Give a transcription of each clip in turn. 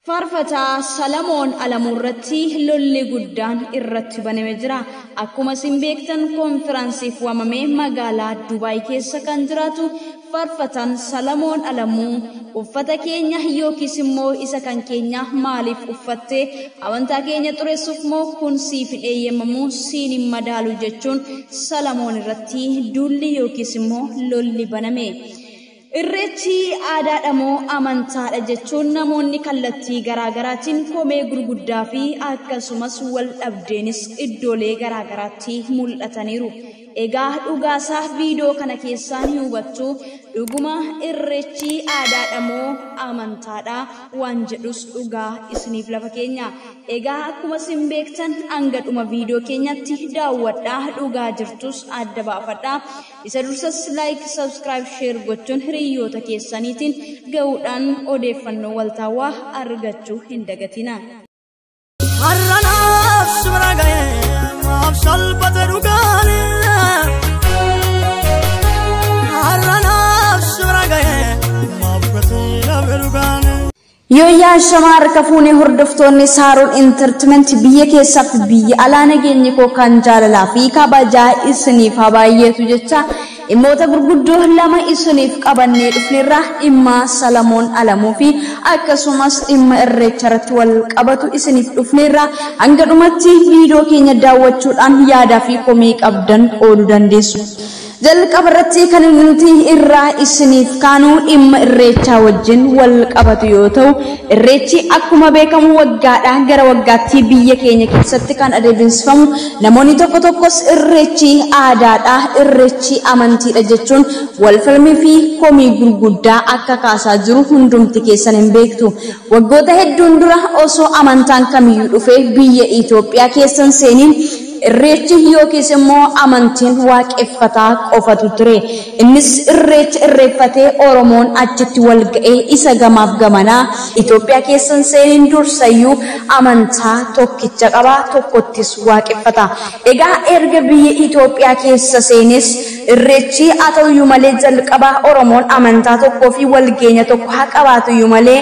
Faarfataa Salamoon Alamuu irratti lolli guddaan irratti banamee jira. Akkuma isin beektan konfiraansiif waamamee magaalaa Dubaay keessa kan jiraatu Faarfataan Salamoon Alamuu uffata keenya yookiis immoo isa kan keenya maaliif uffattee amantaa keenya xureessuuf moo kun siif hin eeyyamamu siin hin madaalu jechuun Salamoon irratti duulli yookiis immoo lolli baname. Irreechi aadaadha moo amantaadha jechuun namoonni kallattii garaagaraatiin komee gurguddaa fi akkasumas wal dhabdeenis iddoolee garaagaraatti mul'ataniiru. Egaa dhugaasaa viidiyoo kana keessaa ni hubattu. Dhuguma irreechi aadaadha moo amantaadha waan jedhus dhugaa isiniif lafa keenya. Egaa akkuma isin beektan hanga dhuma viidiyoo keenyatti daawwadhaa, dhugaa jirtus adda baafadhaa. Isa dursas like, subscribe, share gochuun hiriyoota keessaniitiin ga'uudhaan odeeffannoo waltaawaa argachuu hin dagatina. Har'anaaf sibira ga'ee maaf salphate dhugaane. Har'anaaf sibira ga'ee maaf gatii dhabe dhugaane. Yooyyaa shamaa harka fuunee hordoftoonni Saaroon Entertainment biyya keessaa fi biyya alaa nageenyi koo kan jaalalaa fi kabajaa isiniif haa baay'eetu jecha dhimmoota gurguddoo lama isiniif qabannee dhufnerra dhimma Salamoon Alamuu fi akkasumas dhimma irreecha irratti wal qabatu isiniif dhufnerra. Hanga dhumatti viidiyoo keenya daawwachuudhaan yaadaa fi komii qabdan qooduu dandeessu. Jalqaba irratti kan nuti irraa isiniif kaanu dhimma irreechaa wajjin wal qabatu yoo ta'u, irreechi akkuma beekamu waggaadhaa gara waggaatti biyya keenya keessatti kan adeemsifamu. Namoonni tokko tokkos irreechi aadaadha, irreechi amantiidha jechuun wal falmii fi komii gurguddaa akka kaasaa jiru hundumti keessan hin beektu. Waggoota hedduun dura osoo amantaan kamiyyuu dhufee biyya Itoophiyaa keessan seeniin irreechi yookiis immoo amantiin waaqeffataa qofatu ture. Innis irreecha irreeffatee Oromoon achitti wal ga'ee isa gamaaf gamanaa Itoophiyaa keessan seeniin dursayyuu amantaa tokkicha qabaa, tokkottis waaqeffata. Egaa erga biyya Itoophiyaa keessa seenes irreechi haa ta'uyyuu malee jalqabaa Oromoon amantaa tokkoo fi walgeenya tokko haa qabaatuyyuu malee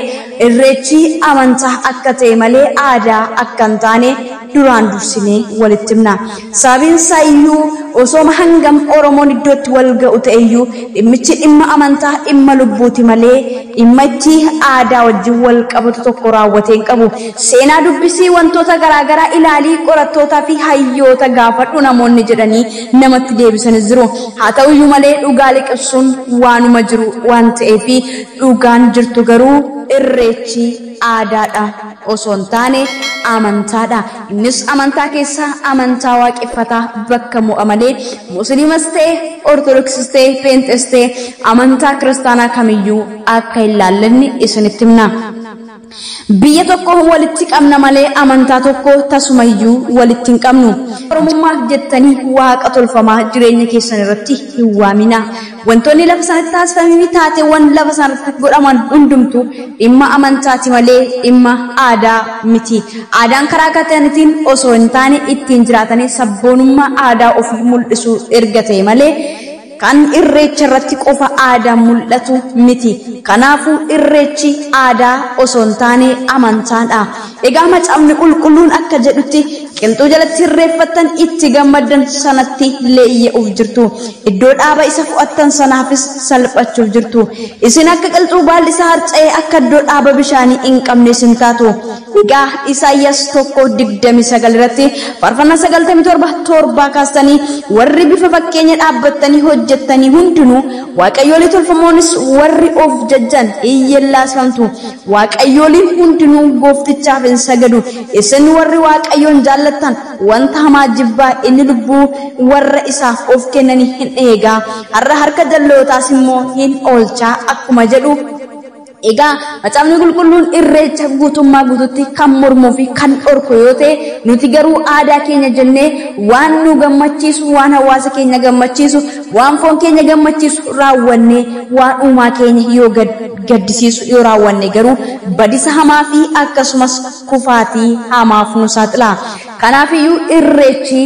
irreechi amantaa akka ta'e malee aadaa akka hin taane duraan dursinee walitti himna. Sababiin isaa iyyuu osoo hangam Oromoon iddootti wal ga'u ta'eyyuu dhimmichi dhimma amantaa dhimma lubbuuti malee dhimma itti aadaa wajjin wal qabatu tokko raawwatee hin qabu. Seenaa dubbisii wantoota garaagaraa ilaalii qorattootaa fi hayyoota gaafadhu namoonni jedhanii namatti deebisanis jiru. Haa ta'uyyuu malee dhugaa liqimsuun waanuma jiru waan ta'eef dhugaan jirtu garuu irreechi aadaadha osoo hin taane amantaadha. Innis amantaa keessaa amantaa waaqeffataa bakka mo'a malee musliimas ta'e ortodoksiis ta'e peenxees ta'e amantaa kiristaanaa kamiyyuu akka hin laallanne isinitti himna. Biyya tokko walitti qabna malee amantaa tokko tasumayyuu walitti hin qabnu. Oromummaaf jettanii waaqa tolfamaa jireenya keessan irratti hin waamina. Wantoonni lafa sanatti taasifamanii taateewwan lafa sanatti godhaman hundumtuu dhimma amantaati malee dhimma aadaa miti. Aadaan karaa kataniitiin osoo hin taane ittiin jiraatanii sabboonummaa aadaa ofii mul'isuu erga ta'e malee kan irreecha irratti qofa aadaa mul'atu miti. Kanaafuu irreechi aadaa osoo hin taane amantaadha. Egaa macaafni qulqulluun akka jedhutti qilxuu jalatti irreeffattan itti gammaddan sanatti leeyya'uuf jirtu. Iddoo dhaaba isa fo'attan sanaafis salphachuuf jirtu. Isin akka qilxuu baalli isaa harca'ee akka iddoo dhaaba bishaanii hin qabne isin taatu. Egaa Isaayyaas 1:29 irratti faarfannaa 97:7 kaastanii warri bifa fakkeenya dhaabbattanii hojjettanii hundinuu waaqayyoolii tolfamoonis warri of jajjan iyyellaasfamtu. Waaqayyooliin hundinuu gooftichaaf hin sagadu. Isin warri waaqayyoon jaallattan wanta hamaa jibbaa, inni lubbuu warra isaaf of kennanii hin eegaa. Har'a harka jallootaas immoo hin oolchaa akkuma jedhu. Egaa macaafni qulqulluun irreecha guutummaa guututti kan mormuu fi kan dhorku yoo ta'e nuti garuu aadaa keenya jennee waan nu gammachiisu, waan hawaasa keenya gammachiisu, waan foon keenya gammachiisu raawwannee waan uumaa keenya yoo gaddisiisu yoo raawwanne garuu badisa hamaa fi akkasumas kufaatii hamaaf nu saaxila. Kanaafiyyuu irreechi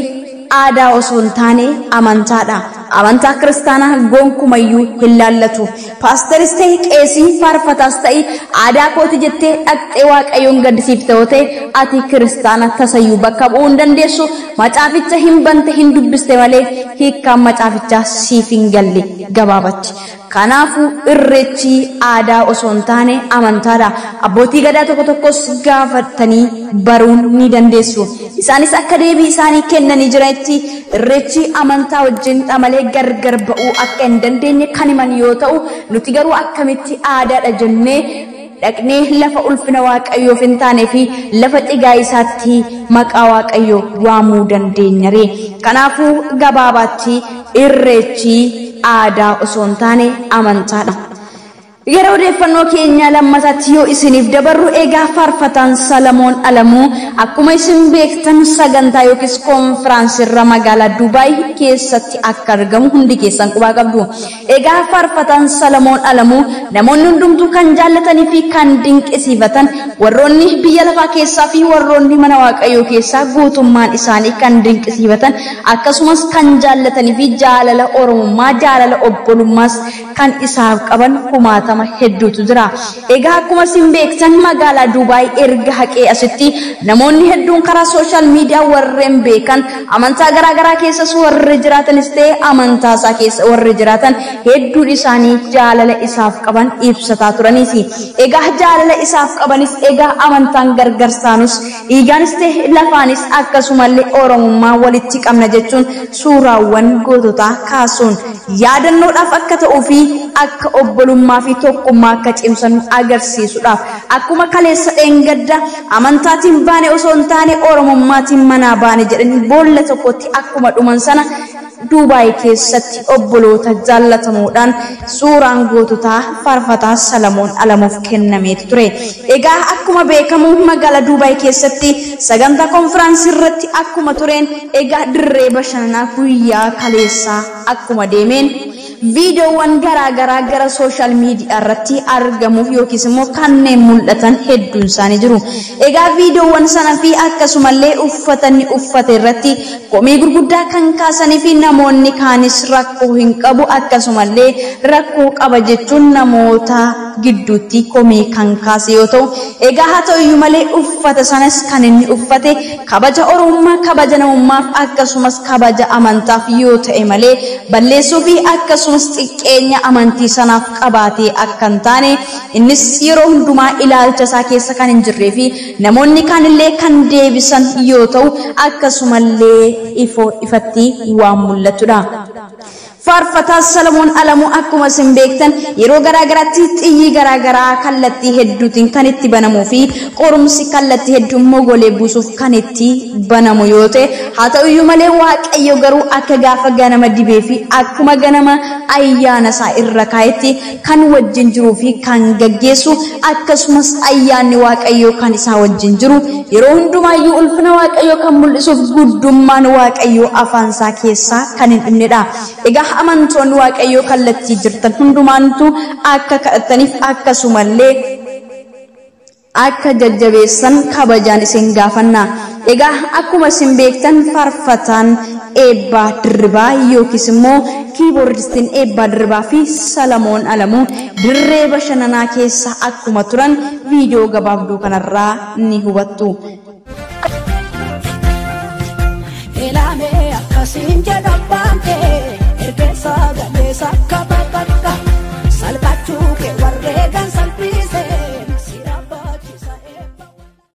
aadaa osoo hin taane amantaadha. Amantaa kiristaanaa gonkumayyuu hin laallatu. Paasteris ta'e, qeesii, faarfataas ta'e, aadaa kooti jettee dhaqxee Waaqayyoon gaddisiifte yoo ta'e, ati kiristaana tasayyuu bakka bu'uu hin dandeessu. Macaaficha hin bante, hin dubbiste malee hiikkaan macaafichaa siif hin galle gabaabatti. Kanaafuu Irreechi aadaa osoo hin taane amantaadha. Abbootii gadaa tokko tokkos gaafatanii baruun ni dandeessu. Isaanis akka deebii isaanii kennanii jiranitti, Irreechi amantaa wajjin malee gargar ba'uu akka hin dandeenye kan himan yoo ta'u, nuti garuu akkamitti aadaadha jennee dhaqnee lafa ulfina Waaqayyoof hin taanee fi lafa xigaa isaatti maqaa Waaqayyoo waamuu dandeenya ree? Kanaafuu gabaabaatti Irreechi aadaa osoo hin taane amantaadha. Gara odeeffannoo keenya lammataatti yoo isiniif dabarru, egaa faarfataan Salamoon Alamuu akkuma isin beektan sagantaa yookiis koonfiraansirra magaalaa Dubaay keessatti akka argamu hundi keessan qubaa qabdu. Egaa faarfataan Salamoon Alamuu namoonni hundumtuu kan jaallatanii fi kan dinqisiifatan, warroonni biyya lafaa keessaa fi warroonni mana Waaqayyoo keessaa guutummaan isaanii kan dinqisiifatan, akkasumas kan jaallatanii fi jaalala Oromummaa, jaalala obbolummaas kan isaaf qaban kumaatama hedduutu jira. Egaa akkuma isin beektan magaalaa Dubaay erga haqee asitti namoonni hedduun karaa social media warreen beekan, amantaa garaagaraa keessas warri jiraatanis ta'e amantaa isaa keessa warri jiraatan hedduun isaanii jaalala isaaf qaban ibsataa turaniiti. Egaa jaalala isaaf qabanis, egaa amantaan gargar saanus, dhiigaanis ta'e lafaanis, akkasumallee Oromummaa walitti qabna jechuun suuraawwan goototaa kaasuun yaadannoodhaaf akka ta'uu fi akka obbolummaa fi tokkummaa akka cimsan agarsiisuudhaaf, akkuma kaleessa dheengadda amantaatiin baane osoo hin taane Oromummaatiin manaa baane jedhanii boolla tokkotti akkuma dhuman sana, Duubaay keessatti obboloota jaallatamuudhaan suuraan goototaa faarfataa Salamoon Alamuuf kennameetu ture. Egaa akkuma beekamu magaalaa Duubaay keessatti sagantaa konfiraansii irratti akkuma tureen, egaa dirree bashannanaa guyyaa kaleessaa akkuma deemeen viidiyoowwan garaa garaa gara social media irratti argamuuf yookiis immoo kanneen mul'atan hedduun isaanii jiru. Egaa viidiyoowwan sana fi akkasumallee uffata inni uffate irratti komii gurguddaa kan kaasanii fi namoonni kaanis rakkoo hin qabu, akkasumallee rakkoo qaba jechuun namoota gidduutti komii kan kaase yoo ta'u, egaa haa ta'u iyyuu malee uffata sanas kan inni uffate kabaja Oromummaa, kabaja namummaaf, akkasumas kabaja amantaaf yoo ta'e malee balleessuu fi akkasumas xiqqeenya amantii sanaaf qabaatee akka hin taane, innis yeroo hundumaa ilaalcha isaa keessa kan hin jirree fi namoonni kaanillee kan deebisan yoo ta'u, akkasumallee ifoo ifatti waan mul'atudha. Faarfataa Salamoon Alamuu akkuma isin beektan yeroo garaa garaatti xiyyi garaa garaa kallattii hedduutiin kan itti banamuu fi qorumsi kallattii hedduun mogolee buusuuf kan itti banamu yoo ta'e, haa ta'u iyyuu malee Waaqayyo garuu akka gaafa ganama dibee fi akkuma ganama ayyaana isaa irra kaa'etti kan wajjin jiruu fi kan gaggeessu, akkasumas ayyaanni Waaqayyoo kan isaa wajjin jiru, yeroo hundumaayyuu ulfina Waaqayyoo kan mul'isuuf guddummaan Waaqayyoo afaan isaa keessaa kan hin dhumnedha. Egaa amantoonni Waaqayyoo kallattii jirtan hundumaantu akka kadhataniif, akkasumallee akka jajjabeessan kabajaan isin gaafanna. Egaa akkuma isin beektan faarfataan Eebbaa Dirribaa yookiis immoo kiiboordistiin Eebbaa Dirribaa fi Salamoon Alamuu dirree bashannanaa keessa akkuma turan viidiyoo gabaabduu kanarraa ni hubattu. Ilaamee akkasiin jedha abbaan kee ergeessa galeessa.